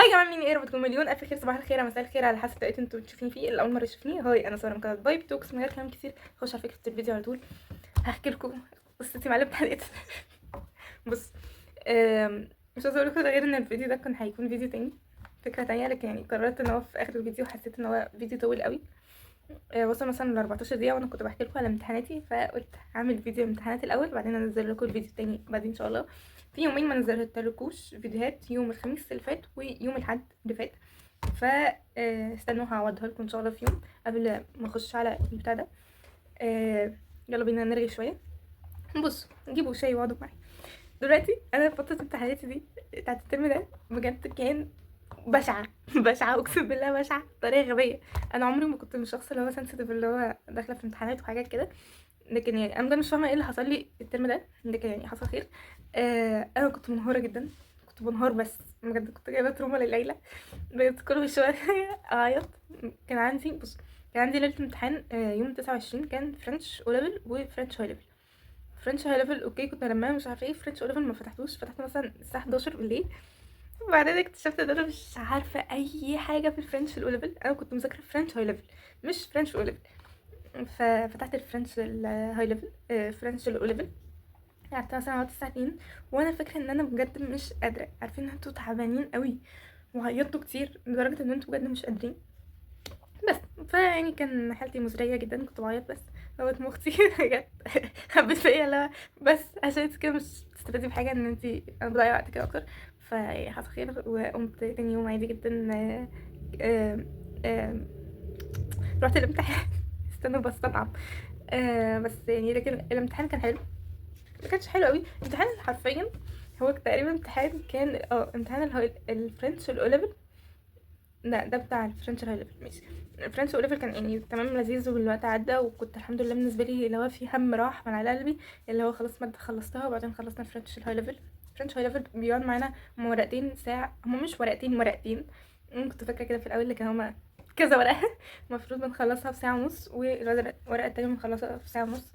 يا جماعه، عاملين ايه؟ رب تكونوا مليون الف خير. صباح الخير، مساء الخير، على حسب الوقت انتوا بتشوفيني فيه. اللي اول مرة تشوفني، hi، انا ساره من قناة Vibe Talks. من غير كلام كتير خش على فكرة الفيديو على طول. هحكي لكم قصتي مع الامتحانات. بص، مش عايزه اقول لكم غير ان الفيديو ده كان هيكون فيديو تاني، فكرة تانية، لكن يعني قررت ان هو في اخر الفيديو حسيت ان هو فيديو طويل قوي. وصل مثلا ل 14 دقيقة وانا كنت بحكي لكم على امتحاناتي، فقلت هعمل فيديو امتحانات الاول بعدين انزل لكم الفيديو التاني بعدين ان شاء الله. في يومين ما نزلتلكوش فيديوهات، يوم الخميس اللي فات ويوم الاحد اللي فات، ف استنوا هعوضها لكم ان شاء الله في يوم قبل ما اخش على البتاع ده. يلا بينا نرغي شويه. بصوا، جيبوا شاي واقعدوا معايا دلوقتي. انا فترة امتحاناتي دي بتاعت الترم ده بجد كان بشعة بشعه، اقسم بالله بشعة بطريقة غبيه. انا عمري ما كنت من الشخص اللي هو sensitive، اللي هو داخله في امتحانات وحاجات كده، لكن يعني انا بجد مش فاهمه ايه اللي حصل لي الترم ده، لكن يعني حصل خير. انا كنت منهاره جدا، كنت بنهار، بس بجد كنت جايبه trauma للعيله، بجد كل شوية اعيط. كان عندي، بص، كان عندي ليلة امتحان، يوم 29، كان French O level و French high level. French high level okay كنت لما مش عارفه ايه، French O level ما فتحتوش، فتحته مثلا الساعة 11 بالليل. وبعدين اكتشفت ان انا مش عارفه اي حاجة في ال French ال O level. انا كنت مذاكرة French high level مش French O level. ففتحت ال French ال high level، French ال O level، قعدت مثلا قعدت ساعتين وانا فاكره ان انا بجد مش قادره. عارفين ان انتوا تعبانين قوي وعيطتوا كتير لدرجة ان انتوا بجد مش قادرين، بس فيعني كان حالتي مزرية جدا، كنت بعيط بس لغاية ما اختي جت حبت فيا، لا بس عشان انت كده مش بتستفادي بحاجه، ان انت انا بضيع وقت كده اكتر. فحصل خير وقمت تاني يوم عادي جدا. آه، آه، رحت الامتحان. استنوا بستطعم. بس يعني لكن الامتحان كان حلو، ما كانش حلو قوي الامتحان حرفيا. هو تقريبا امتحان كان امتحان ال French ال O level. لا ده بتاع ال French high level، ماشي. ال French O level كان يعني تمام لذيذ، والوقت عدى، وكنت الحمد لله بالنسبة لي اللي هو في هم راح من على قلبي، اللي هو خلاص مادة خلصتها. وبعدين خلصنا ال French ال high level. ال French high level بيقعد معانا هما ورقتين ساعه، هما مش ورقتين ورقتين، كنت فاكره كده في الاول، لكن هما كذا ورقه. المفروض بنخلصها في ساعة ونص، والورقة التانية بنخلصها في ساعة ونص.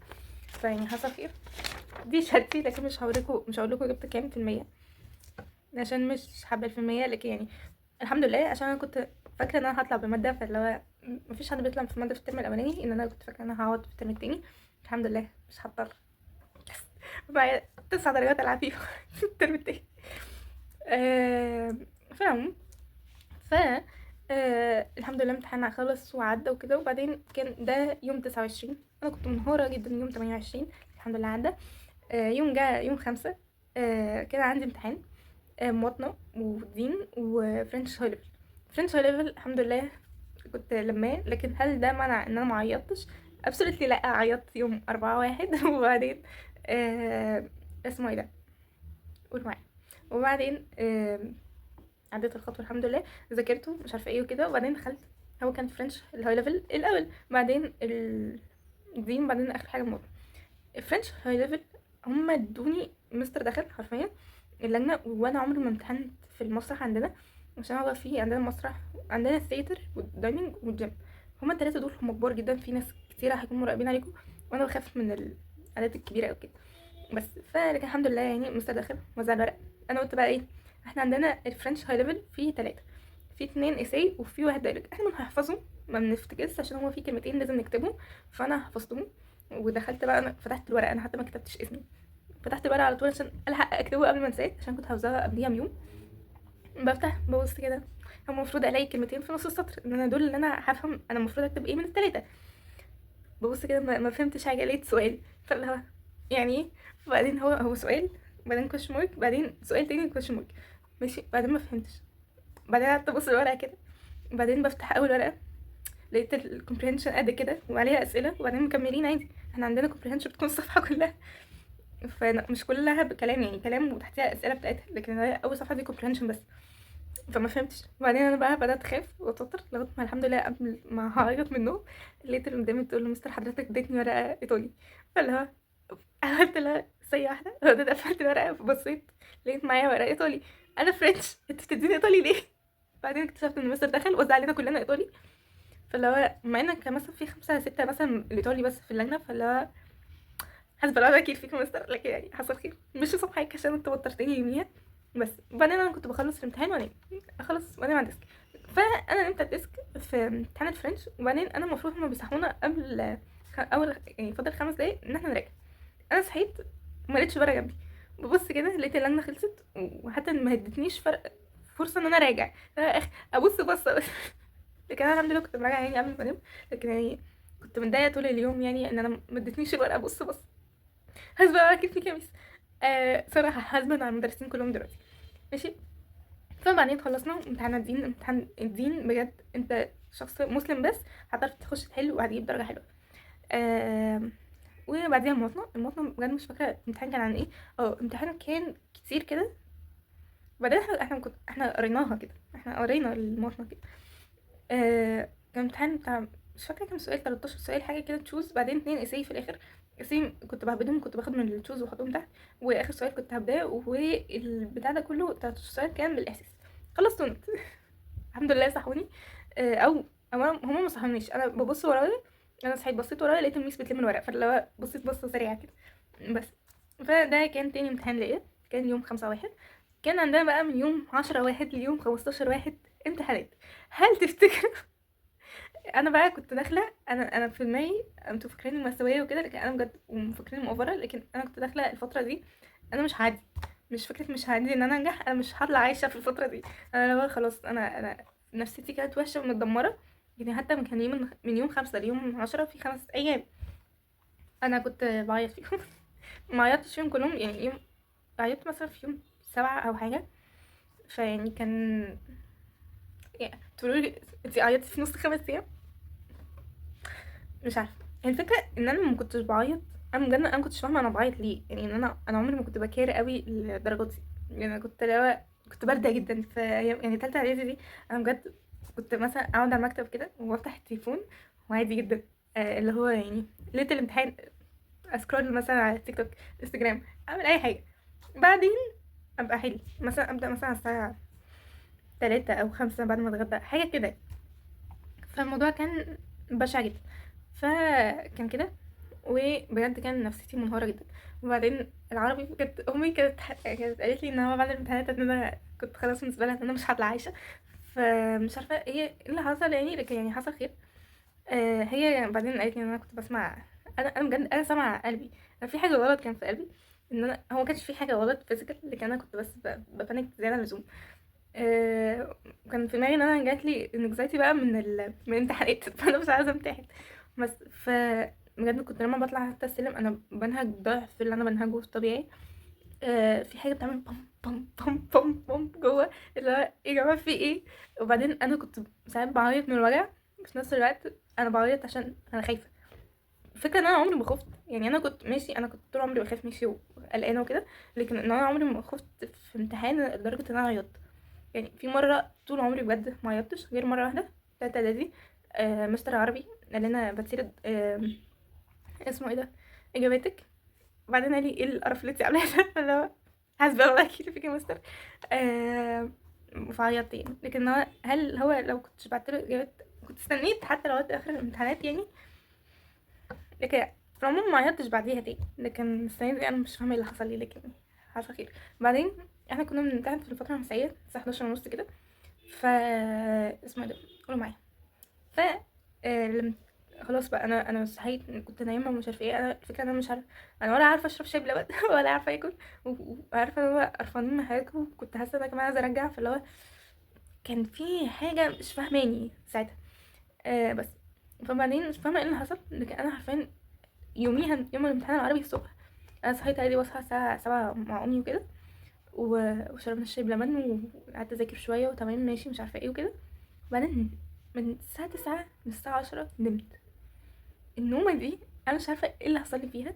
فيعني حصل خير. دي شهادتي، لكن مش هوريكم، مش هقول لكم جبت كام في المية عشان مش حابة في المية، لكن يعني الحمد لله عشان انا كنت فاكره ان انا هطلع بماده، فاللي هو مفيش حد بيطلع في مادة في الترم الاولاني، ان انا كنت فاكره ان انا هقعد في الترم التاني. الحمد لله مش هضطر، بس معايا 9 درجات العب فيهم في الترم التاني. في العموم ف الحمد لله امتحان خلص وعدى وكده. وبعدين كان ده يوم 29، انا كنت منهارة جدا يوم 28، الحمد لله عدى. يوم جه يوم 5، كان عندي امتحان، مواطنة ودين و French high level. French high level الحمد لله كنت لماه، لكن هل ده منع ان انا ما عيطتش؟ absolutely لا، عيطت يوم 4/1. وبعدين اسمه ايه ده، قول معايا. وبعدين عديت الخطوة الحمد لله، ذاكرته مش عارفه ايه وكده. وبعدين دخلت، هو كان French ال high level الاول، بعدين الدين، بعدين اخر حاجة المواطنة. ال French high level هما ادوني، مستر دخل حرفيا اللجنه، وانا عمري ما امتحنت في المسرح عندنا، عشان هو في عندنا مسرح، عندنا ال theater وال dining وال gym، هما التلاتة دول هما كبار جدا، في ناس كتيرة هيكونوا مراقبين عليكم، وانا بخاف من العدد الكبيرة او كده. بس فلكن الحمد لله يعني مستر دخل وزع الورق. انا قلت بقى ايه، احنا عندنا ال French high level فيه تلاتة، في 2 essay وفي واحد dialogue، احنا بنحفظهم ما بنفتكرش عشان هو في كلمتين لازم نكتبهم، فانا حفظتهم ودخلت بقى. انا فتحت الورقه، انا حتى ما كتبتش اسمي، فتحت الورقة على طول عشان الحق اكتبه قبل ما انساه، عشان كنت حافظاها قبليها بيوم. بفتح ببص كده، هو المفروض الاقي كلمتين في نص السطر ان انا دول اللي انا هفهم انا المفروض اكتب ايه من التلاتة. ببص كده ما فهمتش حاجه، لقيت سؤال، فاللي هو يعني ايه؟ وبعدين هو سؤال، بعدين question mark، بعدين سؤال تاني question mark، ماشي. بعدين ما فهمتش، بعدين قعدت ابص الورقة كده، بعدين بفتح اول ورقة لقيت ال comprehension قد كده وعليها اسئله، وبعدين مكملين عادي. احنا عندنا comprehension بتكون الصفحة كلها، فمش كلها بكلام، يعني كلام وتحتها اسئلة بتاعتها، لكن هي اول صفحة دي comprehension بس، فما فهمتش. وبعدين انا بقى بدات اخاف واتوتر لغاية ما الحمد لله قبل ما هعيط من النوم لقيت اللي قدامي بتقول له مستر حضرتك اديتني ورقة ايطالي. فاللي هو عملت لها ثانية واحده، وبعدين قفلت الورقة بصيت لقيت معايا ورقة ايطالي، انا French، انت بتديني ايطالي ليه؟ بعدين اكتشفت ان مستر دخل وزع علينا كلنا ايطالي. فاللي هو مع ان كان مثلا في 5 6 مثلا الايطالي بس في اللجنه، فاللي هو حسب الله وكيل فيك يا مستر، لكن يعني حصل خير، مش سامحاك عشان انت وترتني يوميها. بس وبعدين انا كنت بخلص الامتحان وانام، اخلص. بنام على ال desk. فانا نمت على ال desk في امتحان ال French. وبعدين انا المفروض هما بيصحونا قبل اول، يعني فاضل 5 دقايق ان احنا نراجع. انا صحيت وما لقيتش ورقة جنبي، ببص كده لقيت اللجنة خلصت، وحتى ما ادتنيش فرق فرصة ان انا اراجع. انا ابص بصة بس. لكن انا الحمد لله كنت مراجعه يعني قبل ما انام، لكن يعني كنت متضايقة طول اليوم يعني ان انا ما ادتنيش الورقة ابص بص. حاسبه بقى كيف في miss. صراحة حاسبه على المدرسين كلهم دلوقتي. ماشي. فبعدين خلصنا امتحان الدين. امتحان الدين بجد انت شخص مسلم بس هتعرف تخش تحل وهتجيب درجه حلوة. وبعديها المواطنه. المواطنة بجد مش فاكره الامتحان كان عن ايه. امتحان كان كتير كده. وبعدين احنا قريناها كده، احنا قرينا المواطنة كده. كان امتحان بتاع مش فاكره كام سؤال، 13 سؤال حاجة كده choose، بعدين 2 essay في الاخر. essay كنت بهبدهم، كنت باخد من ال choose واحطهم تحت، واخر سؤال كنت هبداه. والبتاع ده كله 13 سؤال كان بالاحساس. خلصت ونمت. الحمد لله صحوني. او هما ما صحونيش، انا ببص ورايا، انا صحيت بصيت ورايا لقيت ال miss بتلم الورق، فاللي هو بصيت بصة سريعة كده بس. فده كان تاني امتحان ليا، كان يوم 5/1. كان عندنا بقى من يوم 10/1 ليوم 15/1 امتحانات. هل تفتكر انا بقى كنت داخله، انا في دماغي انتوا فاكريني مأساوية وكده، لكن انا بجد ومفكريني مأفورة، لكن انا كنت داخله الفترة دي انا مش هعدي، مش فكرة مش هعدي ان انا انجح، انا مش هطلع عايشه في الفترة دي. انا لو خلاص انا نفسيتي كانت وحشة ومتدمره يعني. حتى من كان يوم، من يوم 5 ليوم 10 في 5 ايام انا كنت بعيط فيهم. ما عيطتش فيهم كلهم يعني، يوم عيطت مثلا في يوم 7 او حاجة. فيعني كان يعني تقولوا لي انتي عيطتي في نص 5 ايام، مش عارفه. الفكرة ان انا ما كنتش بعيط، انا بجد انا ما كنتش فاهمه انا بعيط ليه يعني. ان انا عمري ما كنت ب care قوي للدرجة دي يعني. انا كنت لو كنت باردة جدا في ايام يعني تالتة اعدادي دي. انا بجد كنت مثلا اقعد على المكتب كده وافتح التليفون وعادي جدا، اللي هو يعني ليلة الامتحان ا scroll مثلا على تيك توك، انستجرام، اعمل اي حاجة، بعدين ابقى احل مثلا، ابدا مثلا على الساعة 3 او 5 بعد ما اتغدى حاجة كده. فالموضوع كان بشع جدا، فكان كده وبجد كان نفسيتي منهاره جدا. وبعدين العربي بجد امي كانت قالت لي ان هو بعد الامتحانات ان انا كنت خلاص بالنسبة لها ان انا مش هطلع عايشه، فمش عارفه ايه اللي حصل يعني، لكن يعني حصل خير. هي بعدين قالت لي ان انا كنت بسمع، انا بجد انا سامعه قلبي، انا في حاجة غلط كان في قلبي، ان انا هو ما كانش في حاجة غلط physical، لكن انا كنت بس ب panic زيادة عن اللزوم. كان في دماغي ان انا جات لي anxiety بقى من الامتحانات. فانا مش عايزه امتحن بس. ف بجد كنت لما بطلع حتى السلم انا بنهج ضعف اللي انا بنهجه في الطبيعي. في حاجة بتعمل بام بام بام بام بام جوه، اللي هو ايه يا جماعة في ايه. وبعدين انا كنت ساعات بعيط من الوجع، في نفس الوقت انا بعيط عشان انا خايفة. الفكرة ان انا عمري ما خفت يعني، انا كنت ماشي، انا كنت طول عمري بخاف ماشي وقلقانه وكده، لكن ان انا عمري ما خفت في امتحان لدرجة ان انا عيطت يعني. في مرة طول عمري بجد ما عيطتش غير مرة واحدة تالتة اعدادي. مستر عربي قال لنا بتسير، اسمه ايه ده، اجاباتك. بعدين قال لي ايه القرف اللي انت عاملاه ده، فاللي هو حاسبه الله كده فيك يا مستر. فعيطت يعني. لكن هو هل هو لو كنتش بعت له اجابات كنت استنيت حتى لغاية اخر الامتحانات يعني. لكن في العموم ما عيطتش بعديها تاني، لكن السنة دي انا مش فاهمه اللي حصل لي، لكن حصل خير. بعدين احنا كنا بنمتحن في الفترة المسائيه الساعة 11:30 كده، ف اسمه ايه ده قولوا معايا. ف خلاص بقى انا صحيت، كنت نايمة ومش عارفه ايه. انا الفكرة ان انا مش عارفه، انا ولا عارفه اشرب شاي بلبن ولا عارفه اكل، وعارفه ان هو قرفانين من حياتكم، كنت حاسه ان انا كمان عايزه ارجع، فاللي هو كان في حاجة مش فاهماني ساعتها. بس فبعدين مش فاهمه ايه اللي حصل، لكن انا عارفين يوميها يوم الامتحان العربي الصبح انا صحيت عادي، واصحى الساعة 7 مع امي وكده، وشربنا الشاي بلبن وقعدت اذاكر شوية وتمام ماشي مش عارفه ايه وكده. بعدين من الساعة 9 للساعة 10 نمت. النومة دي انا مش عارفه ايه اللي حصل لي فيها،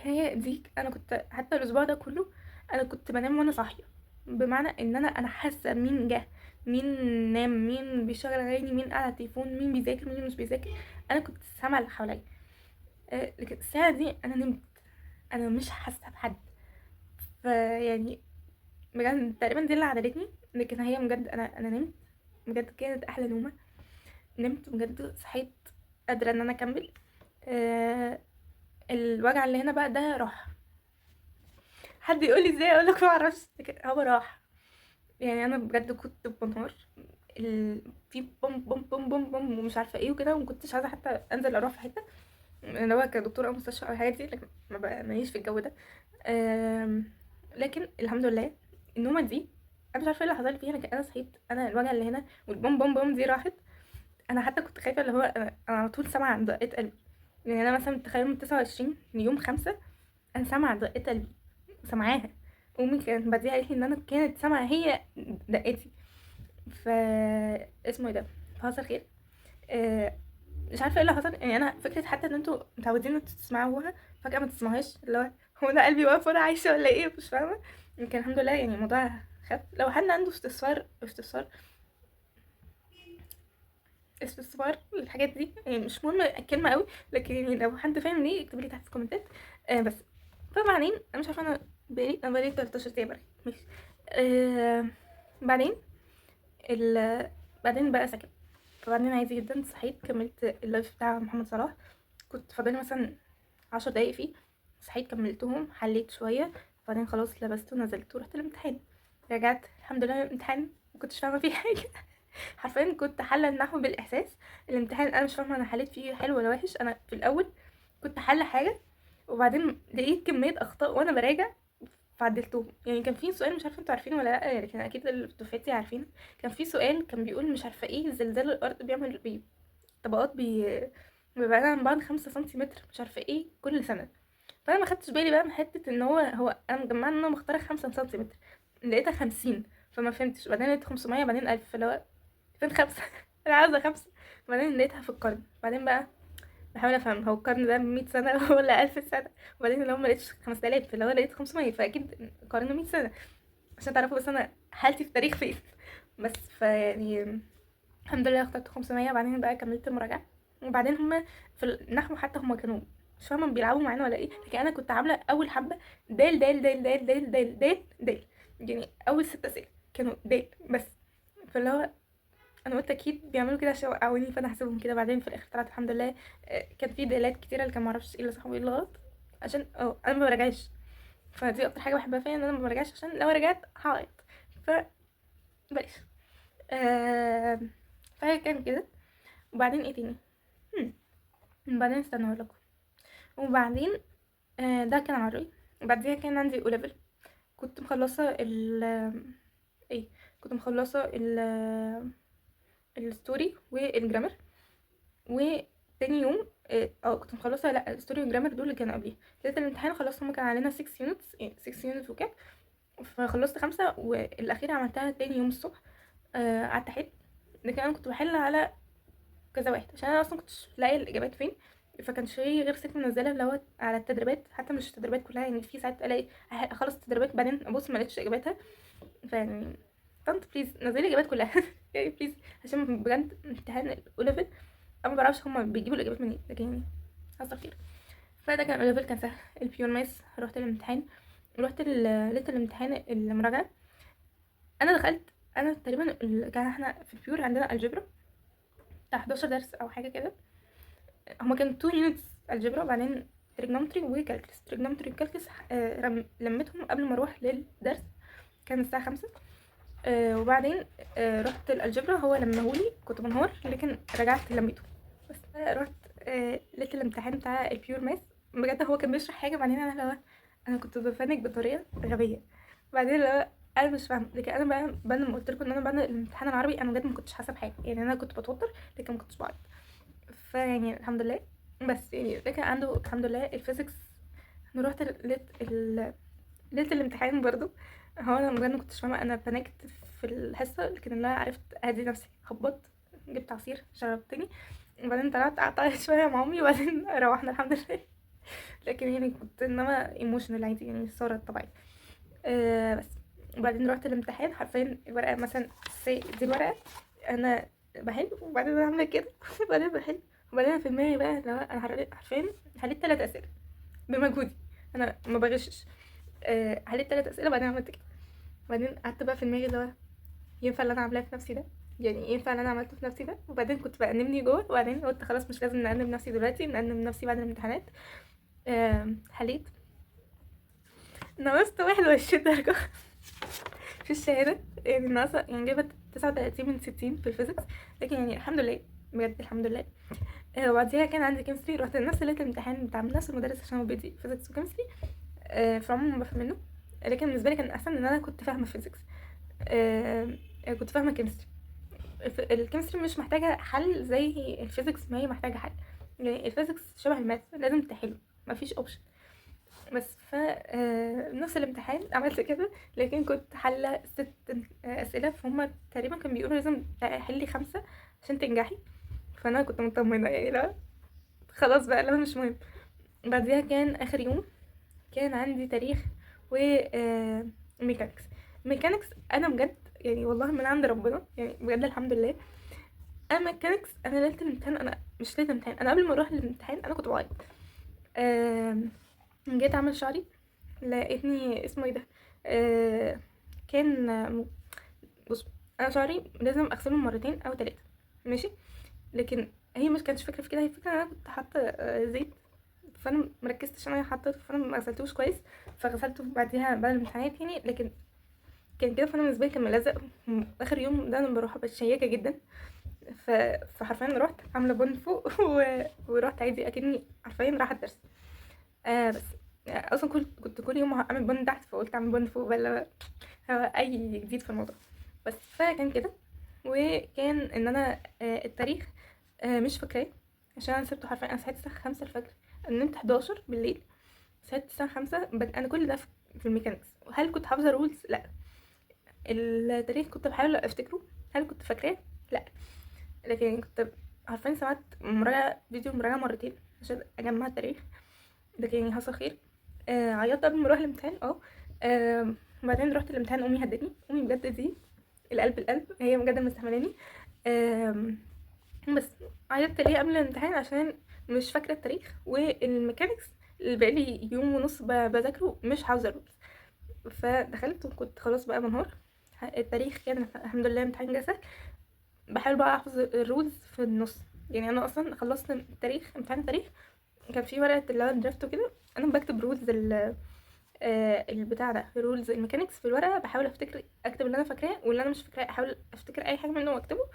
هي دي انا كنت حتى الاسبوع ده كله انا كنت بنام وانا صاحية، بمعنى ان انا حاسه مين جه، مين نام، مين بيشغل اغاني، مين قاعد على التليفون، مين بيذاكر، مين مش بيذاكر، انا كنت سامعه اللي حواليا. لكن الساعة دي انا نمت، انا مش حاسه بحد. فيعني بجد تقريبا دي اللي عدلتني، لكن هي بجد انا نمت بجد كانت احلى نومه، نمت بجد صحيت قادرة ان انا اكمل. الوجع اللي هنا بقى ده راح، حد يقول لي ازاي اقول لك ما اعرفش، لكن هو راح. يعني انا بجد كنت بنهار في بوم بوم بوم بوم بوم ومش عارفه ايه وكده، وما كنتش عايزه حتى انزل اروح في حتة اللي هو كدكتور او مستشفى او الحاجات دي، لكن ما بقى ماليش في الجو ده. آم، لكن الحمد لله النومة دي انا مش عارفه ايه اللي حصل لي فيها، لكن انا صحيت انا الوجع اللي هنا والبوم بوم بوم دي راحت. انا حتى كنت خايفة اللي هو انا على طول سامعه عن دقات قلبي، يعني انا مثلا تخيل من 29 ليوم 5 انا سامعه دقات قلبي، سامعاها. امي كانت بعديها قالت لي ان انا كانت سامعه هي دقتي. ف اسمه ايه ده، فحصل خير. مش عارفه ايه اللي حصل، يعني انا فكرة حتى ان انتوا متعودين ان انتوا تسمعوها فجاة ما تسمعوهاش، اللي هو هو انا قلبي واقف وانا عايشه ولا ايه، مش فاهمه. يمكن الحمد لله يعني الموضوع خف. لو حد عنده استفسار الحاجات دي، يعني مش مهم الكلمة قوي، لكن يعني لو حد فاهم ليه اكتب لي تحت في الكومنتات. بس فبعدين انا مش عارفه، انا بقالي 13 دقيقة برغي. ماشي. بعدين ال... بعدين بقى سكت. فبعدين عادي جدا صحيت كملت ال live بتاع محمد صلاح، كنت فاضلي مثلا 10 دقايق فيه، صحيت كملتهم، حليت شوية، بعدين خلاص لبست ونزلت ورحت الامتحان. رجعت الحمد لله الامتحان ما كنتش فاهمه فيه حاجة. حرفيا كنت حله النحو بالاحساس. الامتحان انا مش فاهمه انا حليت فيه حلو ولا وحش. انا في الاول كنت حله حاجة وبعدين لقيت كمية اخطاء وانا براجع فعدلتهم. يعني كان في سؤال مش عارفه انتوا عارفينه ولا لا، لكن اكيد اللي في دفعتي عارفينه. كان في سؤال كان بيقول مش عارفه ايه زلزال الارض بيعمل بيه طبقات بيبعد عن بعض 5 سنتيمتر مش عارفه ايه كل سنة. فانا ما خدتش بالي بقى من حتة ان هو انا مجمعة ان انا مختاره 5 سنتيمتر، لقيتها 50 فما فهمتش. بعدين لقيت 500، بعدين 1000، فاللي هو فين 5؟ انا عاوزه 5. بعدين لقيتها في القرن. بعدين بقى بحاول افهم هو القرن ده 100 سنة ولا 1000 سنة. وبعدين لو ما لقيتش 5000، فاللي هو لقيت 500، فاكيد قرن 100 سنة، عشان تعرفوا بس انا حالتي في التاريخ فين. بس فيعني الحمد لله اخترت 500. بعدين بقى كملت المراجعة. وبعدين هما في النحو حتى هما كانوا مش فاهمه بيلعبوا معانا ولا ايه، لكن انا كنت عامله اول حبه دال دال دال دال دال دال دال دال، يعني اول 6 اسئلة كانوا دال بس. فاللي هو انا قلت اكيد بيعملوا كده عشان يوقعوني، فانا هحسبهم كده. بعدين في الاخر طلعت الحمد لله كان في دالات كتيرة اللي كان معرفش ايه اللي صح وايه اللي غلط، عشان انا ما براجعش. فدي اكتر حاجة بحبها فيا ان انا ما براجعش، عشان لو رجعت هعيط، ف بلاش. فهي كان كده. وبعدين ايه تاني؟ وبعدين استنى اقول لكم. وبعدين ده كان عربي. وبعديها كان عندي O level، كنت مخلصة ال ايه كنت مخلصة ال ال story وال grammar. وتاني يوم كنت مخلصة، لا ال story وال grammar دول اللي كانوا قبليه. ليلة الامتحان خلصت، هما كان علينا 6 units، 6 units وكده، فخلصت 5 والاخيرة عملتها تاني يوم الصبح. قعدت احل، لكن انا كنت بحل على كذا واحد عشان انا اصلا كنتش لاقيه الاجابات فين، فكانش في غير ست منزله اللي هو على التدريبات، حتى مش التدريبات كلها، يعني في ساعات الاقي اخلص التدريبات بعدين ابص ما لقيتش اجاباتها. فيعني طنط please نزلي الاجابات كلها. يعني please، عشان بجد امتحان ال O level انا ما بعرفش هما بيجيبوا الاجابات منين، لكن يعني حصل خير. فده كان ال O level كان سهل. ال pure math رحت الامتحان، رحت ليلة الامتحان المراجعة. انا دخلت، انا تقريبا كان احنا في ال pure عندنا algebra بتاع 11 درس او حاجة كده، هما كانوا 2 units algebra وبعدين trigonometry و calculus. trigonometry و calculus لميتهم قبل ما اروح للدرس، كان الساعة 5. وبعدين رحت ال algebra هو لمهولي، كنت منهار لكن رجعت لميته. بس رحت لقيت الامتحان بتاع ال pure math بجد هو كان بيشرح حاجة، بعدين انا لو انا كنت بفنك بطريقة غبية، بعدين لو انا مش فاهمه. لكن انا بقى بعد ما قلت لكم ان انا بعد الامتحان العربي انا بجد ما كنتش حاسه بحاجة، يعني انا كنت بتوتر لكن ما كنتش بعيط، فيعني الحمد لله. بس يعني لكن عنده الحمد لله ال physics. انا رحت ليلة الامتحان برضو، هو انا بجد ما كنتش فاهمه، انا panicked في الحصة، لكن انا عرفت اهدي نفسي، خبطت جبت عصير شربتني، وبعدين طلعت قعدت اعيط شوية مع امي، وبعدين روحنا الحمد لله. لكن يعني كنت انما emotional عادي، يعني الصورة الطبيعية. بس وبعدين رحت الامتحان حرفيا الورقة مثلا سي دي الورقة انا بحل، وبعدين انا عامله كده وبعدين بحل، وبعدين في دماغي بقى لو انا حرفيا حليت 3 اسئلة بمجهودي، انا ما بغشش. حليت 3 اسئلة وبعدين عملت كده، وبعدين قعدت بقى في دماغي اللي هو ينفع اللي انا عاملاه في نفسي ده، يعني ينفع اللي انا عملته في نفسي ده. وبعدين كنت بأنبني جوه، وبعدين قلت خلاص مش لازم نأنب نفسي دلوقتي، نأنب نفسي بعد الامتحانات. حليت نقصت 21 درجة. في الشهادة، يعني ناقصة، يعني جايبة 39 من 60 في ال physics، لكن يعني الحمد لله، بجد الحمد لله. وبعديها كان عندي chemistry، رحت نفس ليلة الامتحان بتاع نفس المدرس عشان هو بيدي physics و chemistry. في العموم بفهم منه، لكن بالنسبة لي كان أحسن إن أنا كنت فاهمة physics، آه، كنت فاهمة chemistry. ال chemistry مش محتاجة حل زي ال physics، ما هي محتاجة حل، يعني ال physics شبه ال math لازم تحله، مفيش option. بس ف نفس الامتحان عملت كده، لكن كنت حالة 6 أسئلة، فهم تقريبا كانوا بيقولوا لازم تحلي 5 عشان تنجحي، فأنا كنت مطمنة يعني، لا خلاص بقى، لا مش مهم. بعديها كان آخر يوم، كان عندي تاريخ و mechanics. mechanics أنا بجد يعني والله من عند ربنا، يعني بجد الحمد لله. أنا mechanics، أنا ليلة الامتحان، أنا مش ليلة الامتحان، أنا قبل ما أروح الامتحان أنا كنت بعيط. جيت أعمل شعري لقيتني اسمه ايه ده، كان بص انا شعري لازم اغسله مرتين او 3، ماشي، لكن هي مش كانتش فكرة في كده، هي فكرة ان انا كنت حاطه زيت، فانا مركزتش انا حطيته، فانا ما غسلتوش كويس، فغسلته بعديها بعد الامتحانات يعني، لكن كان كده. فانا بالنسبة لي كان ملزق. اخر يوم ده انا بروح ابقى شياكه جدا، فحرفيا رحت عامله bun فوق ورحت عادي اكني حرفيا رايحة الدرس. بس اصلا كنت كل يوم هعمل bun تحت، فقلت اعمل bun فوق ولا هو اي جديد في الموضوع، بس فكان كده. وكان ان انا التاريخ مش فاكراه عشان انا سبته حرفيا. انا صحيت الساعة 5 الفجر، نمت 11 بالليل، صحيت الساعة 5. انا كل ده في ال mechanics. هل كنت حافظه rules؟ لا. التاريخ كنت بحاول افتكره، هل كنت فاكراه؟ لا. لكن كنت عارفين سمعت مراجعة فيديو مراجعة مرتين عشان اجمع التاريخ ده، كان حصل خير. عيطت قبل ما اروح الامتحان، وبعدين رحت الامتحان، امي هدتني، امي بجد دي القلب القلب، هي بجد مستحملاني. بس عيطت ليه قبل الامتحان؟ عشان مش فاكره التاريخ وال mechanics اللي بقالي يوم ونص بذاكرة مش حافظه ال rules. فدخلت وكنت خلاص بقى منهار. التاريخ كان الحمد لله امتحان جه سهل، بحاول بقى احفظ ال rules في النص. يعني انا اصلا خلصت التاريخ، امتحان التاريخ كان في ورقة اللي هو draft وكده، انا بكتب rules البتاع ده، rules ال mechanics في الورقة، بحاول افتكر اكتب اللي انا فاكراه واللي انا مش فاكراه احاول افتكر اي حاجة منه واكتبه،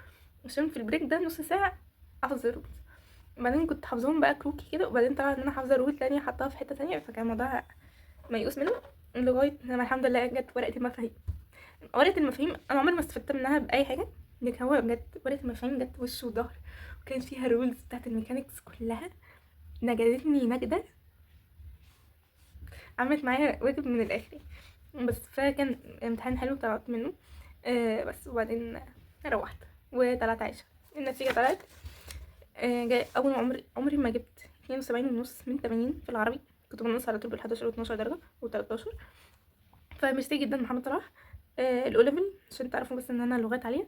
عشان في ال break ده نص ساعة احفظ ال rules. بعدين كنت حافظاهم بقى كروكي كده، وبعدين طلع ان انا حافظه rule تانية حطاها في حتة تانية، فكان الموضوع ميؤوس منه لغاية لما الحمد لله جت ورقة المفاهيم. ورقة المفاهيم انا عمري ما استفدت منها باي حاجة، لكن هو بجد ورقة المفاهيم جت وش وظهر، وكان فيها rules بتاعت ال mechanics كلها، نجدتني نجده، عملت معايا واجب من الاخر بس. فكان امتحان حلو طلعت منه، بس. وبعدين روحت وطلعت عايشه. النتيجة طلعت، جاي اول ما عمري ما جبت اتنين وسبعين ونص من 80 في العربي، كنت بنقص على طول بالحداشر واتناشر درجه وتلتاشر، فميرسي جدا محمد صلاح. ال O level عشان تعرفوا بس ان انا لغات عالية،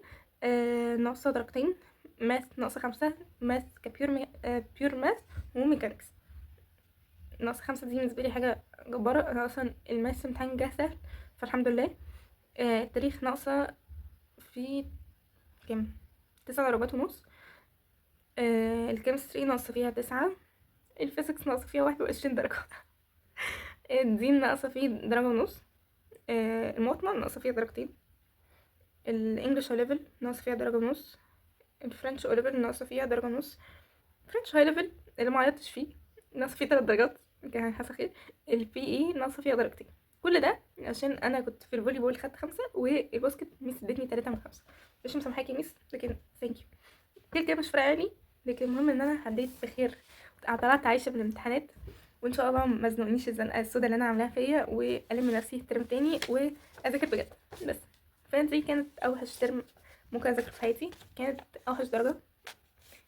ناقصه درجتين، math ناقصه 5، math ك pure pure math و mechanics ناقصه 5. دي بالنسبة لي حاجة جبارة، انا اصلا ال math امتحان جه سهل فالحمد لله. التاريخ ناقصه في كام؟ 9 درجات ونص. ال chemistry ناقصه فيها 9، ال physics ناقصه فيها 21 درجه، الدين ناقصه فيه درجه ونص، المواطنة ناقصه فيها درجتين، ال English level ناقصه فيها درجه ونص، ال French O level ناقصه فيها درجه ونص، French high level اللي ما عيطتش فيه ناقصه فيه 3 درجات كان حصل خير، ال PE ناقصه فيها درجتين. كل ده عشان انا كنت في ال volleyball خدت 5، وال basket miss ادتني 3 من 5. مش مسامحاكي miss، لكن thank you. كده كده مش فارقه لي، لكن المهم ان انا عديت بخير، طلعت عايشه بالامتحانات، وان شاء الله ما زنقنيش الزنقة السودا اللي انا عاملاها فيا، والم نفسي ترم تاني واذاكر بجد. بس فانت دي كانت اوحش ترم ممكن اذاكر في حياتي، كانت اوحش درجه،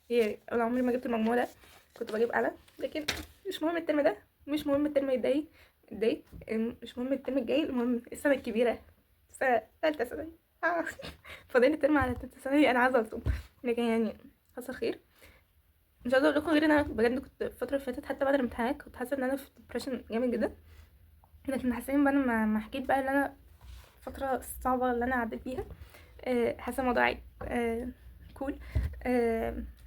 هي انا عمري ما جبت المجموع ده، كنت بجيب اعلى، لكن مش مهم الترم ده، مش مهم الترم الجاي، الجاي مش مهم الترم الجاي، المهم السنة الكبيرة، سنة ثالثة ثانوي. فاضل الترم على ثالثة ثانوي، انا عايزه الطم، لكن حصل خير. مش عايزه اقول لكم غير ان انا بجد كنت الفترة اللي فاتت حتى بعد الامتحانات كنت حاسه ان انا في depression جامد جدا، لكن حاسه بعد ما حكيت بقى ان انا الفترة الصعبة اللي انا عديت بيها، حاسه الموضوع عادي، cool،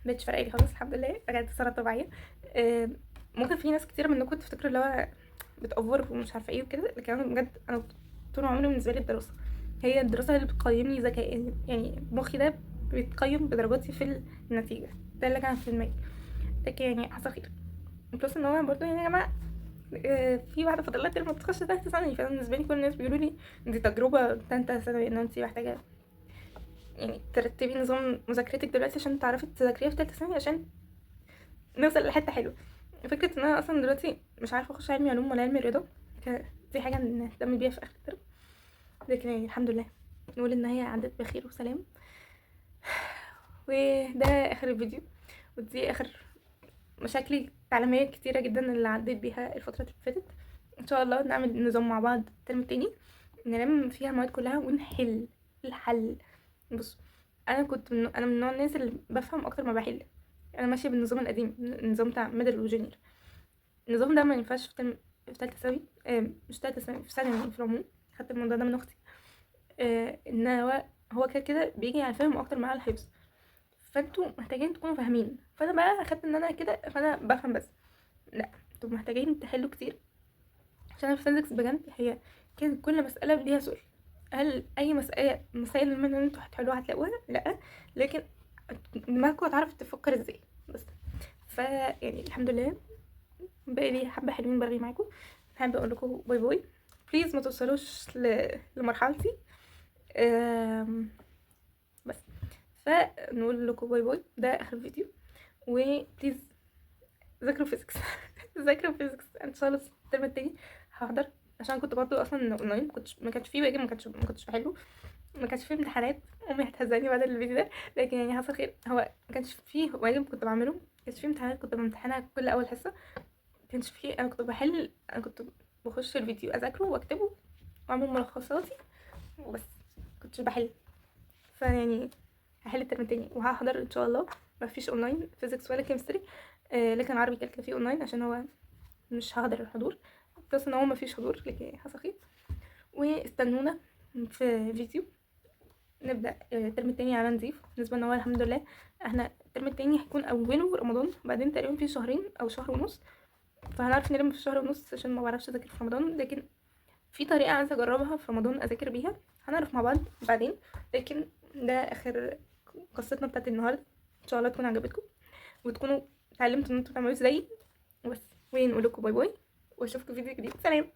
مبقتش فارقه لي خالص الحمد لله، رجعت ساره طبيعية. ممكن في ناس كتير منكم تفتكروا اللي هو بتأفور ومش عارفه ايه وكده، لكن انا بجد انا طول عمري بالنسبة لي الدراسة، هي الدراسة اللي بتقيمني ذكائيا، يعني مخي ده بيتقيم بدرجاتي في النتيجة، ده اللي كان في دماغي. لكن يعني حصل خير. plus ان هو برضه يعني يا جماعة في واحدة فاضل لها ترم تخش تالتة ثانوي، فانا بالنسبة لي كل الناس بيقولوا لي دي تجربه تالتة ثانوي، ان انتي محتاجه يعني ترتبي نظام مذاكرتك دلوقتي عشان تعرفي تذاكريها في تالتة ثانوي عشان نوصل لحته حلوة. فكرة ان انا اصلا دلوقتي مش عارفه اخش علمي علوم ولا علمي رياضة، دي حاجة نهتم بيها في اخر الترم. لكن يعني الحمد لله نقول ان هي عدت بخير وسلام. وده اخر الفيديو، ودي اخر مشاكلي التعليمية كتيرة جدا اللي عديت بيها الفترة اللي فاتت. ان شاء الله نعمل نظام مع بعض الترم التاني نلم فيها المواد كلها ونحل الحل. بص، انا كنت من انا من نوع الناس اللي بفهم اكتر ما بحل. انا ماشية بالنظام القديم، النظام بتاع middle و junior. النظام ده ما ينفعش في ترم، في تالتة ثانوي، مش تالتة ثانوي، في ثانوي في العموم. خدت الموضوع ده من اختي، ان هو كده كده بيجي على الفهم اكتر مع الحفظ، فانتوا محتاجين تكونوا فاهمين. فانا بقى اخدت ان انا كده فانا بفهم بس، لا انتوا محتاجين تحلوا كتير. عشان ال physics بجد هي كانت كل مسألة ليها سؤال. هل اي مسألة مسائل من اللي انتوا هتحلوها هتلاقوها؟ لا، لكن دماغكم هتعرف تفكر ازاي بس. ف يعني الحمد لله باقي لي حبة حلوين برغي معاكم. حابة اقول لكم bye bye، please ما توصلوش لمرحلتي، بس. فنقول لكم bye bye، ده اخر فيديو، و please ذاكروا physics. ذاكروا physics ان شاء الله الترم التاني هحضر، عشان كنت برضو اصلا اونلاين، ما كانش فيه واجب، ما كنتش بحله، ما كانش فيه امتحانات. امي هتهزقني بعد الفيديو ده، لكن يعني حصل خير. هو ما كانش فيه واجب كنت بعمله، ما كانش فيه امتحانات كنت بمتحنها كل اول حصة، ما كانش فيه، انا كنت بحل، انا كنت بخش الفيديو اذاكره واكتبه واعمل ملخصاتي وبس، كنتش بحل. فيعني هحل الترم التاني وهحضر ان شاء الله. ما فيش online physics ولا chemistry، لكن عربي كده كده فيه اونلاين عشان هو مش هحضر الحضور، plus ان هو ما فيش حضور، لكن حصل خير. واستنونا في فيديو نبدا الترم التاني على نظيف. بالنسبة ان هو الحمد لله احنا الترم التاني هيكون اوله رمضان، بعدين تقريبا في شهرين او شهر ونص، فهنعرف نلم في شهر ونص عشان ما بعرفش اذاكر في رمضان. لكن في طريقه عايزه اجربها في رمضان اذاكر بيها، هنعرف مع بعض بعدين. لكن ده اخر قصتنا بتاعت النهارده، ان شاء الله تكون عجبتكم وتكونوا اتعلمتوا ان انتوا تعملوا زيي وبس. ونقول لكم bye bye، واشوفكم في فيديو جديد. سلام.